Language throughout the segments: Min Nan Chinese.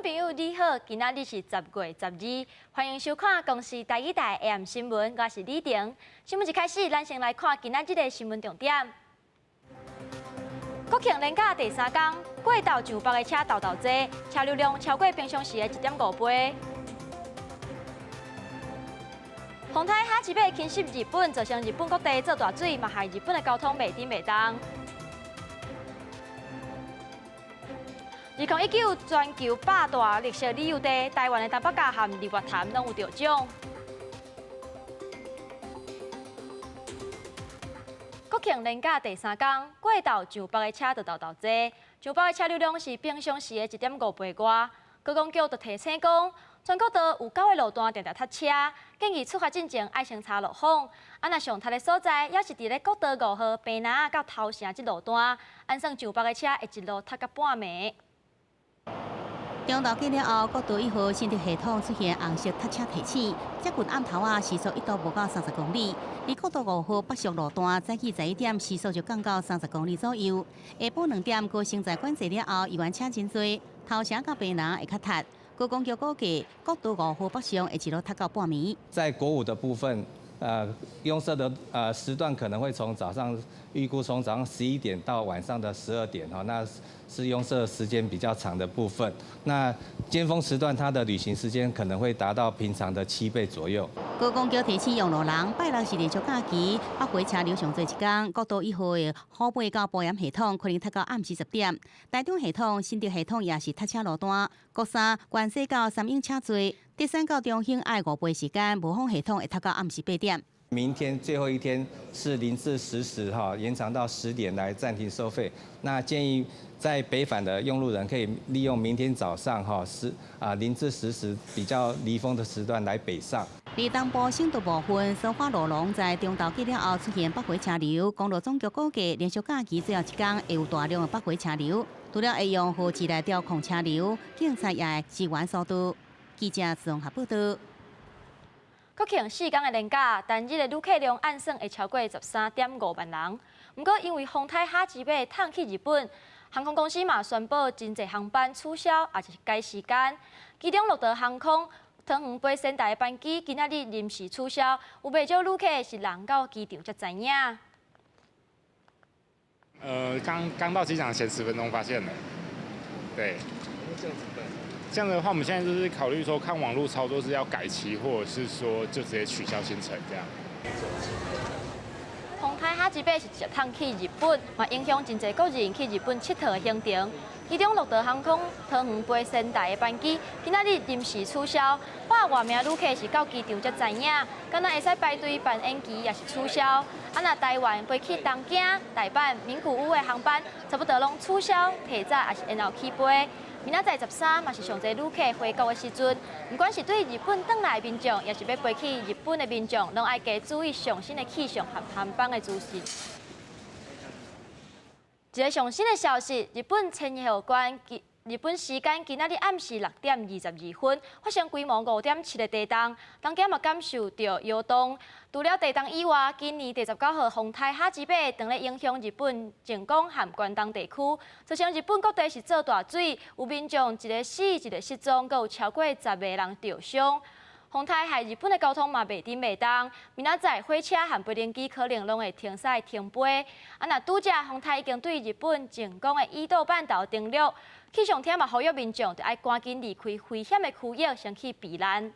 朋友你好，今仔日是10月12，歡迎收看公視台語台 AM 新聞，我是李婷。新聞一開始，咱先來看今仔日的新聞重點。國慶連假第三工，國道上北的車沓沓濟，車流量超過平常時的1.5倍。風颱哈吉馬侵襲日本，造成日本各地做大水，嘛害日本的交通袂振袂動。2019全球百大綠色旅遊地，台灣的台北價和日月潭攏有得獎。國慶連假第三工，國道上北的車就沓沓濟，上北的車流量是平常時的1.5倍外。高公局就提醒講，全國道有九个路段定定塞車，建議出發進前愛先查路況。啊，若上塞的所在，猶是佇咧國道5號坪林到頭城這路段，按算上北的車會一路塞到半暝。中晝過了後，國道1號新竹系統出現紅色塞車提醒，接近暗頭仔時速一度無到30公里。而國道5號北上路段早起11點時速就降到30公里左右。下晡2點高升在管制了後，依然車真濟，頭城佮坪林會較塞。高公局估計，國道5號北上會一路塞到半暝。在國五的部分，擁塞的時段可能會從早上預估從早上11點到晚上的12點，哈，那是擁塞時間比較長的部分。那尖峰時段，它的旅行時間可能會達到平常的7倍左右。高公局提醒用路人，拜六是連續假期，北回車流上濟一工，國道1號的虎尾到埔鹽系統可能塞到暗時10點。台中系統、新竹系統也是塞車路段，國三關西到三鶯車濟，竹山到中興愛5倍時間，無風系統會塞到暗時8點。明天最後一天是0至10時哈，延長到10點來暫停收費。那建議在北返的用路人可以利用明天早上哈0至10時比較離峰的時段來北上。而東部省道部分，蘇花路廊在中晝過了後出現北回車流，公路總局估計連續假期最後一工會有大量的北回車流，除了會用號誌來調控車流，警察也會支援疏導。記者綜合報道。國慶四工的連假，單日的旅客量按算會超過13.5萬人。毋過因為風颱哈吉馬褪去日本，航空公司嘛宣布真濟航班取消，抑是改時間。其中樂桃航空桃園飛仙台的班機今仔日臨時取消，有袂少旅客是人到機場才知影。剛剛到機場前10分鐘發現的，對。這樣的話，我們現在就是考慮說，看網絡操作是要改期，或者是說就直接取消行程這樣。風颱哈吉馬是直接褪去日本，嘛影響真濟國人去日本𨑨迌的行程。其中，樂桃航空桃園飛仙台的班機今仔日臨時取消，百外名旅客是到機場才知影，敢若會使排隊辦延期，抑是取消。啊，若台灣飛去東京、大阪、名古屋的航班，差不多攏取消、提早抑是延後起飛。明仔載13嘛是上濟旅客回國的時陣，毋管是對日本轉來的民眾，抑是欲飛去日本的民眾，攏愛加注意上新的氣象和航班的資訊。一个上新的消息，日本千賀縣日本時間今仔日暗時6點22分發生規模5.7的地動，東京嘛感受著搖動。除了地動以外，今年第19號風颱哈吉馬當咧影響日本靜岡和關東地區，造成日本各地是做大水，有民眾一个死一个失蹤，閣有超過10個人著傷。風颱害日本的交通嘛袂振袂動，明仔載火車和飛行機可能攏會停駛停飛。啊，若拄才風颱已經對日本靜岡的伊豆半島登陸，氣象廳嘛呼籲民眾著愛趕緊離開危險的區域，先去避難。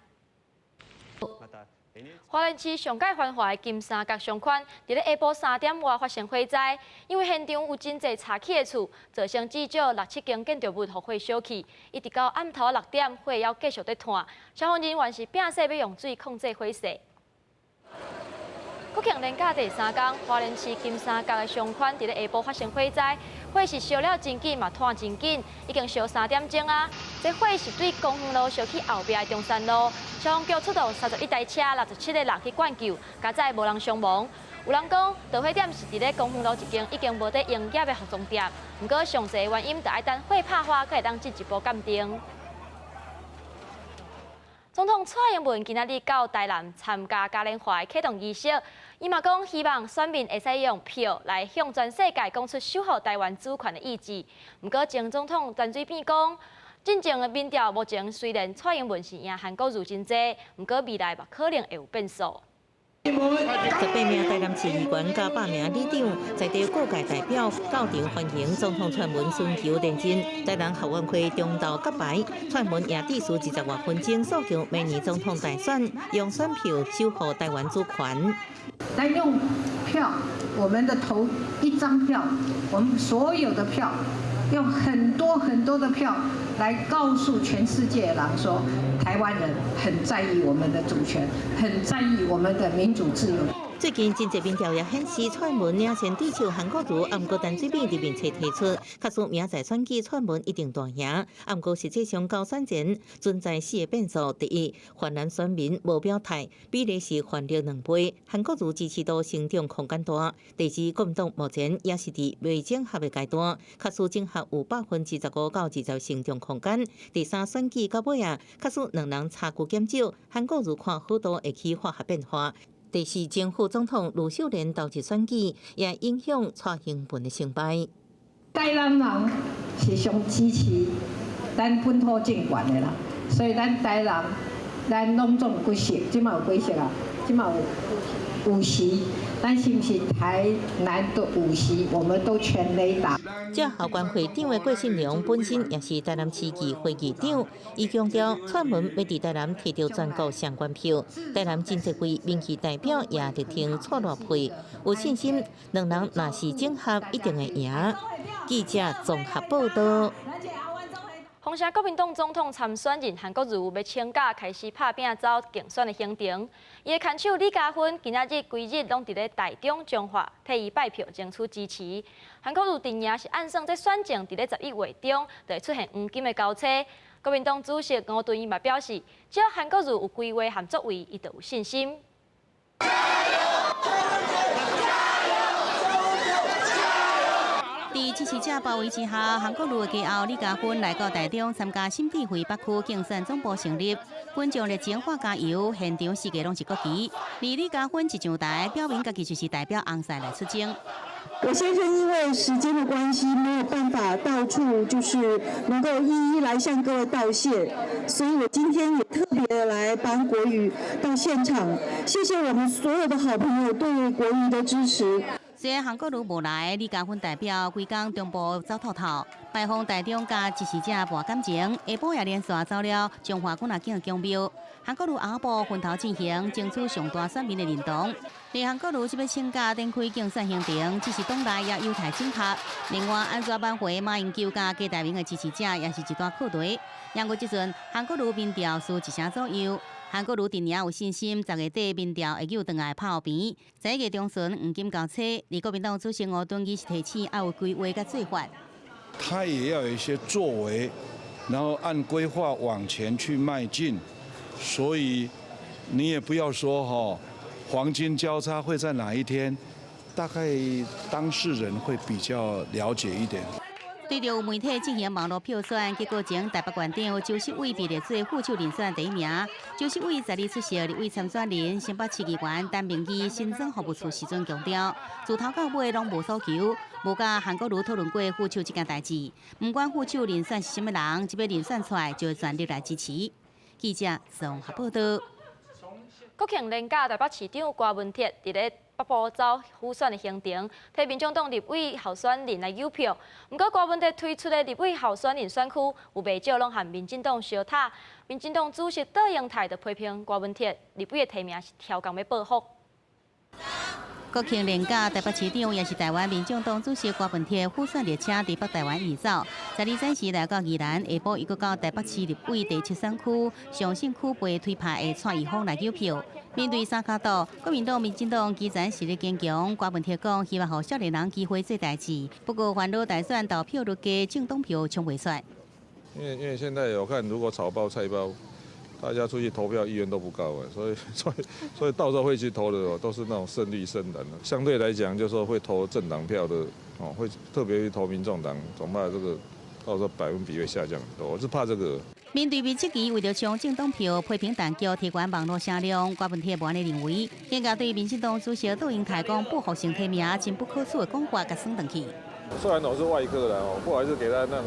花蓮市上蓋繁華的金三角商圈，佇咧下晡3點外發生火災，因為現場有真濟柴起的厝，造成至少六七間建築物予火燒去。一直到暗頭6點，火猶繼續佇焫，消防人員是拼勢欲用水控制火勢。國慶連假第三工，花蓮市金三角的商圈佇咧下晡發生火災，火勢燒了真緊，嘛焫真緊，已經燒3點鐘啊！這火是對公園路燒去後壁的中山路，消防局出動31台車、67個人去灌救，佳哉無人傷亡。有人講，導火點是佇咧公園路一間已經無佇營業的服裝店，毋過詳細的原因，著愛等火拍花，才會當進一步鑑定。總統蔡英文今仔日到台南參加嘉年華的啟動儀式，伊嘛講希望選民會使用票來向全世界講出守護台灣主權的意志。毋過前總統陳水扁講，進前的民調目前雖然蔡英文是贏韓國瑜真濟，毋過未來嘛可能會有變數。 18名台南市議員佮8名里長，在地各界代表到場歡迎總統蔡英文尋求連任。台南後援會中晝揭牌，蔡英文贏致辭20外分鐘，訴求明年總統大選用選票守護台灣主權。來用票，我們的投一張票，我們所有的票，用很多很多的票來告訴全世界人說，台灣人很在意我們的主權，很在意我們的民主自由。最近真濟民調也顯示蔡英文領先對手韓國瑜，毋過陳水扁佇面冊提出，假使明仔載選舉蔡英文一定大贏，毋過實際上到選前存在四個變數：第一，泛藍選民無表態，比例是泛綠2倍，韓國瑜支持度成長空間大；第二，國民黨目前也是佇未整合的階段，假使整合有15%到20%成長空間；第三，選舉到尾仔，假使兩人差距減少，韓國瑜看好度會起化學變化。第四，前副總統呂秀蓮投入選舉，也影響蔡英文的成敗。台南人是上支持咱本土政權的啦，所以咱台南，咱攏總有幾席，這馬有幾席啊？這馬有五席，咱是毋是台南的五席，我們都全壘打。這後援會長的郭信良本身也是台南市議會議長，伊強調蔡英文欲佇台南提著全國相關票，台南真濟位民意代表也力挺蔡賴配，有信心兩人若是整合一定會贏。記者綜合報道。風城國民黨總統參選人韓國瑜欲請假開始拍拚走競選的行程。伊的牽手李嘉芬今仔日規日攏佇咧台中彰化替伊拜票爭取支持。韓國瑜陣營是按算這選情佇咧11月中就會出現黃金的交叉。國民黨主席吳敦義嘛表示，只要韓國瑜有規劃和作為，伊就有信心。加油！加油！佇支持者包圍之下，韓國瑜的家後李嘉芬來到台中參加新智慧北區競選總部成立，群眾熱情喊加油，現場四界攏是國旗。而李嘉芬一上台，表明家己就是代表紅賽來出征。我先生因為時間的關係，沒有辦法到處就是能夠一一來向各位道謝，所以我今天也特別來幫國瑜到現場，謝謝我們所有的好朋友對國瑜的支持。雖然韓國瑜無來，李嘉芬代表規工中部走透透，拜訪台中佮支持者博感情，下晡也連續走了彰化幾若間的宮廟。韓國瑜後部分頭進行，爭取上大選民的認同。而韓國瑜這擺請假展開競選行程，只是黨內也有待整合。另外，按怎挽回馬英九佮郭台銘的支持者，也是一大課題。毋過這陣韓國瑜民調輸一成左右。韓國瑜陣營有信心，10月底民調會又轉來拍予平。11月中旬黃金交叉，而國民黨主席吳敦義是提醒愛有規劃佮做法。他也要有一些作為，然後按規劃往前去邁進。所以你也不要說哈，黃金交叉會在哪一天，大概當事人會比較了解一點。對著有媒體進行網路票選，結果前台北縣長周錫瑋被列做副手人選第一名。周錫瑋12出席立委參選人新北市議員陳明義新莊服務處時陣強調，自頭到尾攏無訴求，無佮韓國瑜討論過副手這件代誌。毋管副手人選是啥物人，這擺人選出來就會全力來支持。記者綜合報道。國慶連假，台北市長柯文哲佇咧北部走輔選的行程，替民眾黨立委候選人來誘票。毋過柯文哲推出的立委候選人選區有袂少攏和民進黨相疊。民進黨主席卓榮泰就批評柯文哲立委的提名是刁工欲報復。國慶連假，台北市長也是台灣民眾黨主席柯文哲輔選列車佇北台灣移走。12早時來到宜蘭，下晡伊閣到台北市立委第七選區上信區被推派的蔡宜峰來誘票。面對三跤肚，國民黨、民進黨基層實力堅強，柯文哲講希望予少年人機會做代誌。不過煩惱大選投票率低，政黨票衝袂出。因為現在有看，如果草包菜包，大家出去投票意願都不高啊，所以到時候會去投的都是那種深綠深藍的。相對來講，就是說會投政黨票的哦，會特別去投民眾黨，總怕這個到時候百分比會下降很多，我是怕這個。面對被質疑為著搶政黨票，批評當局提懸網路聲量，柯文哲無按呢認為，更加對民進黨主席卓榮泰講報復性提名真不可取的講法，共算轉去。雖然我是外科的哦，不過還是給他那種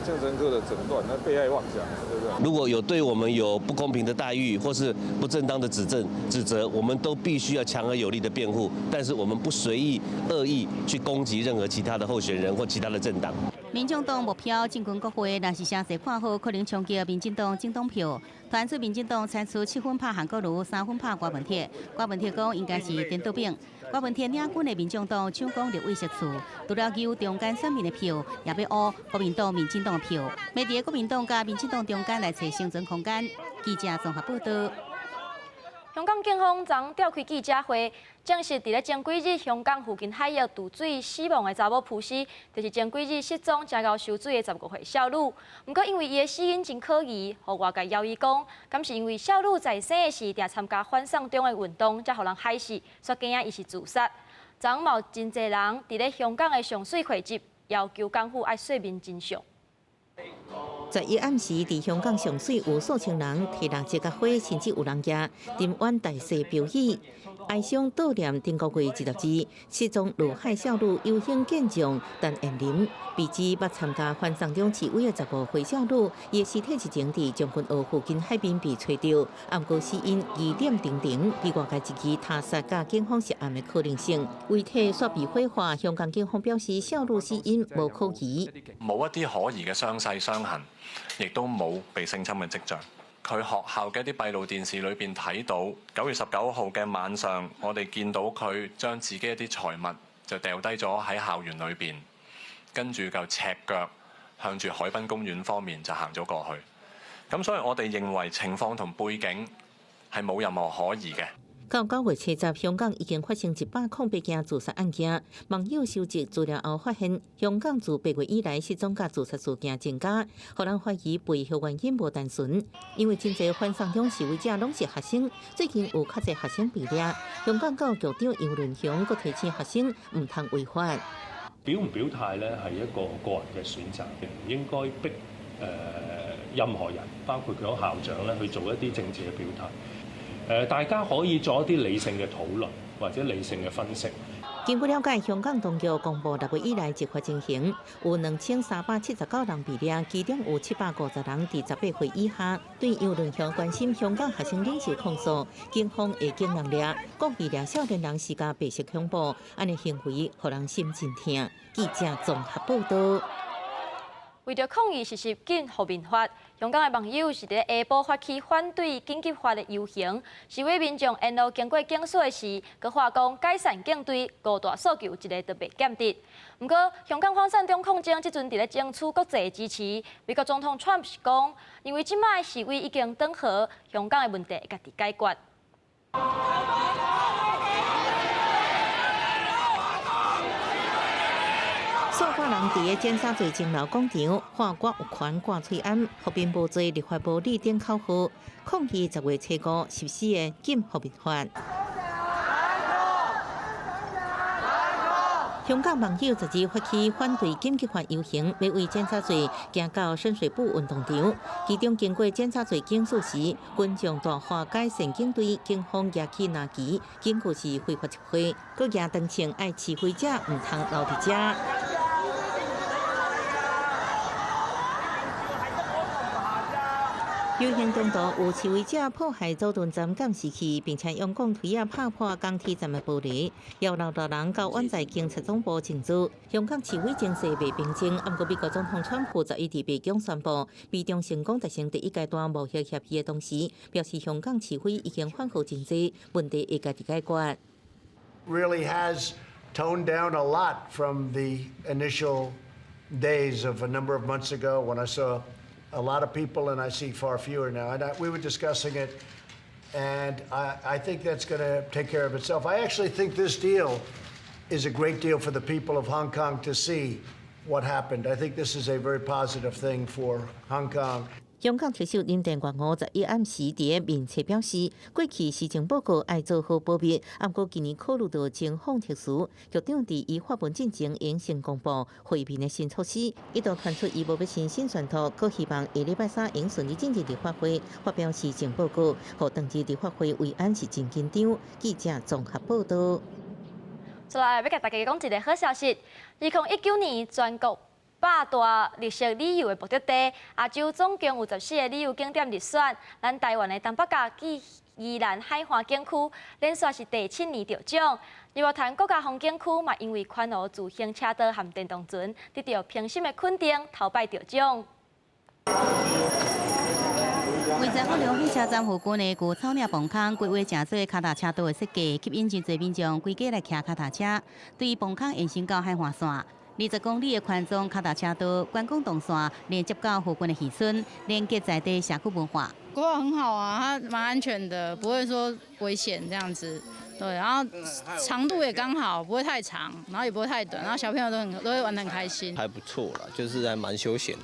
精神科的診斷，那被害妄想，對不對？如果有對我們有不公平的待遇或是不正當的指證指責，我們都必須要強而有力的辯護，但是我們不隨意惡意去攻擊任何其他的候選人或其他的政黨。民眾黨目標進軍國會，若是聲勢看好，可能衝擊民進黨政黨票。傳出民進黨採取7分拍韓國瑜，3分拍柯文哲。柯文哲講應該是顛倒反。柯文哲領軍的民眾黨搶攻立委席次，除了搝中間選民的票，也欲挖國民黨、民進黨的票。欲佇國民黨佮民進黨中間來揣生存空間。記者綜合報道。香港警方昨召開記者會，證實佇咧前幾日香港附近海域墜水死亡的查某浮屍，就是前幾日失蹤正𠢕泅水的15歲少女。毋過因為伊的死因真可疑，予外界枵疑講，敢是因為少女在生的時定參加反送中的運動，才予人害死，煞驚伊是自殺。昨嘛有真濟人佇咧香港的上水匯集，要求港府愛說明真相。 11暗時，佇香港上水有數千人提蠟燭佮花，甚至有人舉沉灣大細標語，哀傷悼念頂個月22失蹤落海少女遊行健將陳彥霖，被指捌參加反送中示威的15歲少女，伊的屍體日前佇將軍澳附近海邊被揣著，毋過死因疑點重重，被外界質疑他殺佮警方涉案的可能性。遺體煞被火化，香港警方表示少女死因無可疑，冇一啲可疑嘅傷勢傷痕。亦都冇被性侵嘅跡象。佢學校嘅一啲閉路電視裏邊睇到，9月19號嘅晚上，我哋見到佢將自己一啲財物就掉低咗喺校園裏邊，跟住就赤腳向住海濱公園方面就行咗過去。咁所以我哋認為情況同背景係冇任何可疑嘅。到9月70，香港已經發生108件自殺案件。網友收集資料後發現，香港自8月以來失蹤佮自殺事件增加，予人懷疑背後原因無單純。因為真濟反送中示威者攏是學生，最近有較濟學生被掠。香港教育局長楊潤雄閣提醒學生毋通違法。表唔表態咧係一個個人嘅選擇，唔應該逼任何人，包括佢校長咧去做一啲政治嘅表態。大家可以做一啲理性嘅討論或者理性嘅分析。根據了解，香港當局公布6月以來執法情形，有2379人被掠，其中有750人佇18歲以下。對楊潤雄關心香港學生領袖控訴，警方會警人掠，故意掠少年人施加白色恐怖，按呢行為予人心真疼。記者綜合報道。為著抗議實施禁酷民法，香港的網友是佇下晡發起反對緊急法的遊行。示威民眾沿路經過警署的時，閣喊講解散警隊，五大訴求一个都袂減得。毋過，香港反送中抗爭這陣佇咧爭取國際的支持。美國總統川普是講，認為這擺示威已經轉和，香港的問題會家己解決。數百人佇咧尖沙咀鐘樓廣場喊我有權掛喙罨，和平無罪，立法無理等口號，抗議10月初5實施的禁酷民法。香港網友12發起反對緊急法遊行，欲為尖沙咀行到深水埗運動場，其中經過尖沙咀警署時，群眾大喊解散警隊，警方舉起藍旗，警告是非法集會，閣舉長槍愛示威者毋通留佇遮。遊行中途有示威者破壞佐敦站監視器，並且用鋼錘仔拍破港鐵站的玻璃，要留大人到灣仔警察總部靜坐。香港示威情勢袂平靜，毋過美國總統川普11佇白宮宣布，美中成功達成第一階段無核協議的同時，表示香港示威已經緩和真濟，問題會家己解決。 Really has toned down a lot from the initial days of a number of months ago when I saw a lot of people and I see far fewer now. And we were discussing it, and I think that's going to take care of itself. I actually think this deal is a great deal for the people of Hong Kong to see what happened. I think this is a very positive thing for Hong Kong. 香港特首林鄭月娥11暗時佇面冊表示，過去施政報告愛做好保密，毋過今年考慮到情況特殊，局長佇伊發文進前應先公布惠民的新措施。一度傳出伊無欲親身宣讀，閣希望下禮拜三應順利進入立法會發表施政報告，予當日立法會維安是真緊張。記者綜合報道。接來欲共大家講一个好消息。2019年全國百大綠色旅遊的目的地，亞洲總共有14个旅遊景點入選，咱台灣的東北角暨宜蘭海岸景區連續是第七年得獎。日月潭國家風景區嘛，因為環湖自行車道和電動船得到評審的肯定，頭擺得獎。位在福隆火車站附近的舊草嶺磅空，規劃成做跤踏車道的設計，吸引真濟民眾規家來騎跤踏車，對磅空延伸到海岸線。20公里的環狀跤踏車道，觀光動線連接到附近的漁村，連結在地社區文化。規劃很好啊，它蠻安全的，不會說危險這樣子。對，然後長度也剛好，不會太長，然後也不會太短，然後小朋友都會玩得很開心。還不錯啦，就是還蠻休閒的，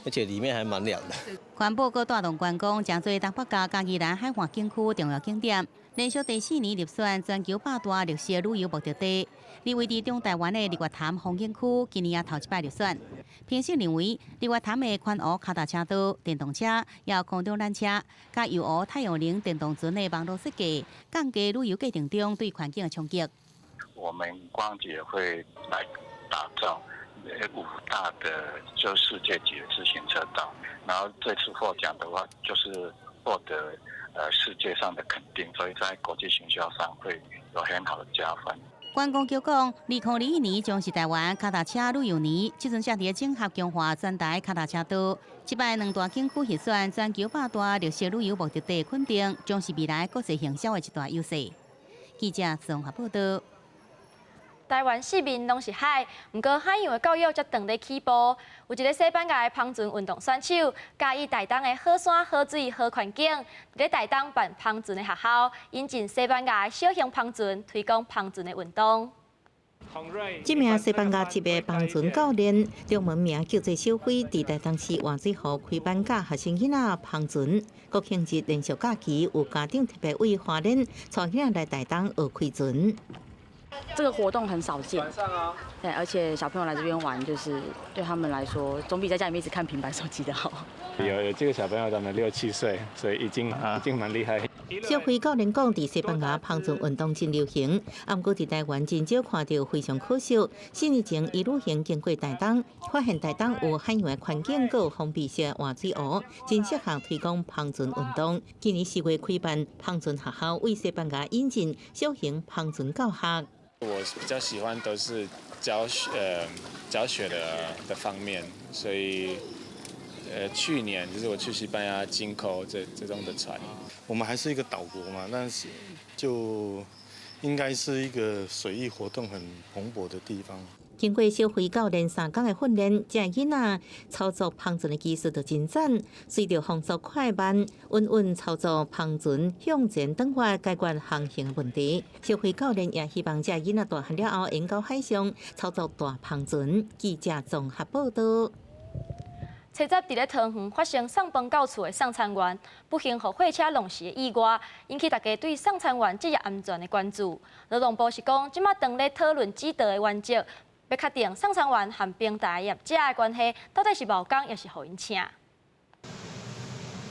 而且裡面還蠻涼的。環保閣帶動觀光，成做東北角佮宜蘭海岸景區重要景點，連續第四年入選全球百大綠色旅遊目的地。而位佇中台灣的日月潭風景區，今年也頭一擺入選。評審認為，日月潭的環湖跤踏車道、電動車、抑空中纜車、佮遊湖太陽能電動船的網路設計，降低旅遊過程中對環境的衝擊。我們觀光局也會來打造五大的就世界級的自行車道，然後這次獲獎的話，就是獲得世界上的肯定，所以在國際行銷上會有很好的加分。觀光局講，2021年將是台灣跤踏車旅遊年，這陣正佇整合強化全台跤踏車道。這擺兩大景區入選全球百大綠色旅遊目的地肯定，將是未來國際行銷的一大優勢。記者綜合報道。台灣四面攏是海，毋過海洋的教育才當咧起步。有一个西班牙的帆船運動選手，佮意台東的好山好水好環境，佇咧台東辦帆船的學校，引進西班牙的小型帆船，推廣帆船的運動。這名西班牙籍的帆船教練，中文名叫做小飛，佇台東市活水湖開班教學生囡仔帆船。國慶日連續假期，有家長特別為花蓮帶囡仔來台東學開船。這個活動很少見，對，而且小朋友來這邊玩，就是對他們來說，總比在家裡面一直看平板手機的好。有這個小朋友，他們六七歲，所以已經蠻厲害。小飛教練講，佇西班牙帆船運動真流行，毋過佇台灣真少看著，非常可惜。4年前，伊旅行經過台東，發現台東有海洋的環境，閣有封閉式活水湖，真適合推廣帆船運動。今年4月開辦帆船學校，為西班牙引進小型帆船教學。我比較喜歡都是教學的方面，所以去年就是我去西班牙進口這種的船。我們還是一個島國嘛，但是就應該是一個水域活動很蓬勃的地方。經過小飛教練3工的訓練，這囡仔操作帆船的技術就真讚。隨著風速快慢，穩穩操作帆船向前轉發，解決航行的問題。小飛教練也希望這囡仔大漢了後，會到海上操作大帆船。記者綜合報道。初十佇咧桃園發生送飯到厝的送餐員，不幸予貨車撞死的意外，引起大家對送餐員職業安全的關注。勞動部是講，這馬當咧討論指導的原則，欲確定送餐員和平台業者的關係到底是勞工，抑是予𪜶請。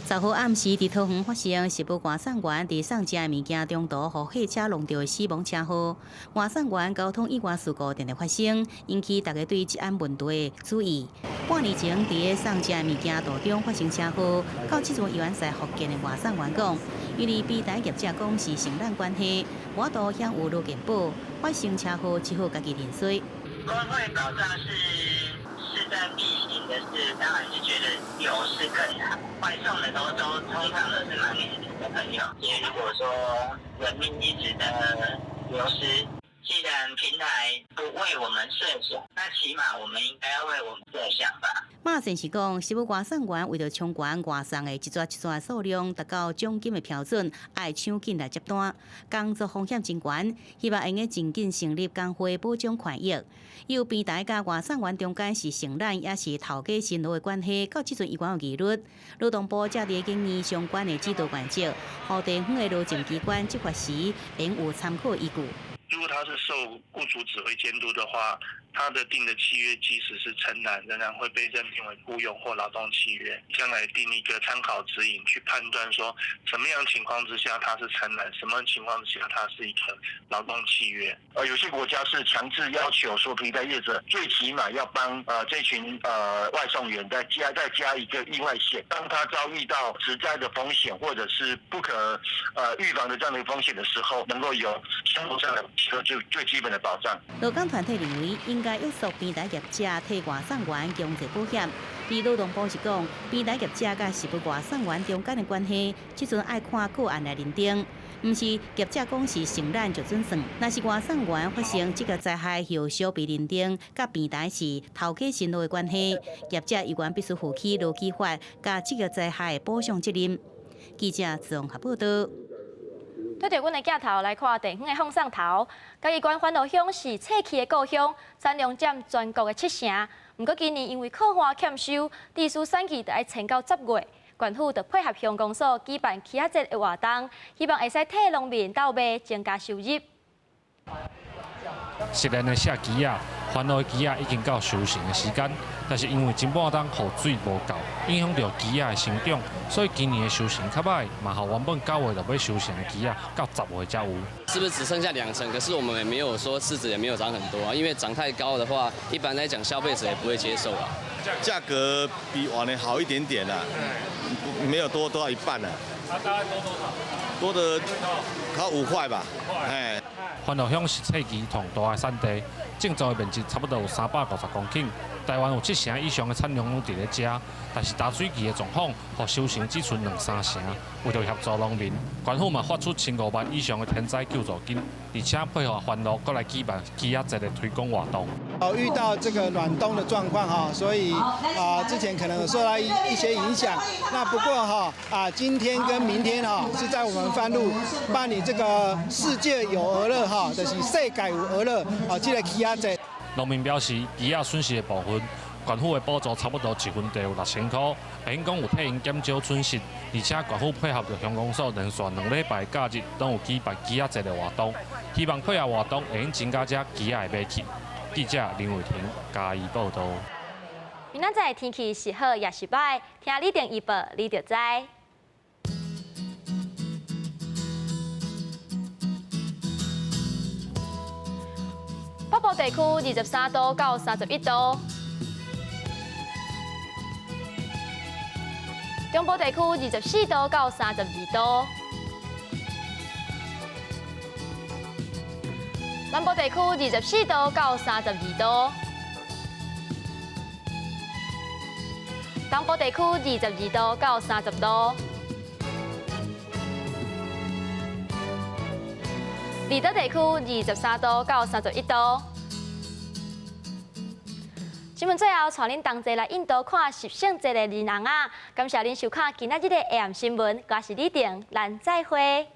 10號暗時，佇桃園發生食物外送員佇送食的物件中途，予貨車撞著的死亡車禍。外送員交通意外事故定定發生，引起大家對職安問題的注意。半年前，佇咧送食的物件途中發生車禍，到這陣猶原在復健的外送員講，因為平台業者講是承攬關係，無法度享有勞健保，發生車禍只好家己認衰。工會保障是勢在必行的事，當然是覺得有是更好。外送的都通常都是蠻年輕的朋友，因為如果說人命一直的流失，既然平台不為我們設想，那起碼我們應該要為我們設想吧。馬先是講，食物外送員為著衝懸外送的一撮一撮數量達到獎金的標準，愛搶緊來接單，工作風險真懸，希望會用盡緊成立工會保障權益。由平台佮外送員中間是承攬抑是頭家辛勞的關係，到這陣猶原有疑慮。勞動部正佇研擬相關的指導原則，予地方的勞政機關執法時，會有參考依據。如果他是受雇主指揮監督的話，他的訂的契約即使是承攬，仍然會被認定為僱傭或勞動契約。將來定一個參考指引，去判斷說，什麼樣情況之下他是承攬，什麼情況之下他是一個勞動契約。有些國家是強制要求說，平台業者最起碼要幫這群外送員再加一個意外險，當他遭遇到職災的風險或者是不可預防的這樣的風險的時候，能夠有生活上的最最基本的保障。勞工團體認為應該約束平台業者替外送員強制保險。而勞動部是講，平台業者佮食物外送員中間的關係，這陣愛看個案來認定，毋是業者講是承攬就準算。若是外送員發生職業災害後小被認定，佮平台是頭家辛勞的關係，業者猶原必須負起勞基法佮職業災害的補償責任。記者綜合報道。對著阮的鏡頭來看地方的放送頭，嘉義縣番路鄉是冊柿的故鄉，產量佔全國的七成。毋過今年因為洘旱欠收，至少產期就愛延到10月。縣府就配合鄉公所舉辦柿仔節的活動，希望會使替農民鬥賣，增加收入。熟練的卸柿仔，番路的柿仔已經到收成的時間，但是因為前半冬雨水無夠，影響著柿仔的生長，所以今年的收成較䆀，嘛予原本9月就欲收成的柿仔，到10月才有。是不是只剩下2成？可是我們也沒有說柿子也沒有漲很多啊，因為漲太高的話，一般來講消費者也不會接受啊。價格比往年好一點點啦，沒有多多到一半啦。大概多多少？多的靠5塊吧。哎。番路鄉是冊柿上大的產地，種植的面積差不多有350公頃。台灣有7成以上的產量攏佇咧遮，但是焦水期的狀況，予收成只賰2-3成。為著協助農民，縣府嘛發出1500萬以上的天災救助金，而且配合番路，閣來舉辦柿仔節的推廣活動。哦，遇到這個暖冬的狀況哈，所以啊，之前可能有受到一些影響。那不過哈啊，今天跟明天哈是在我們番路辦理這個世界有鵝樂哈，就是世界有鵝樂啊，這個柿仔節。農民表示，柿仔損失的部分，縣府的補助差不多一分地有6000箍，會用講有替𪜶減少損失，而且縣府配合著鄉公所，連續2禮拜假日攏有舉辦柿仔節的活動，希望配合活動會用增加這柿仔的買氣。記者林偉霆嘉義報道。明仔載天氣是好抑是䆀，聽李定預報你就知。北部地區23度到31度，中部地區24度到32度，南部地區24度到32度，東部地區22度到30度。離島地區23度到31度。新聞最後，帶恁同齊來印度看十聖節的人紅仔。感謝恁收看今仔日的下暗新聞，我是李婷，咱再會。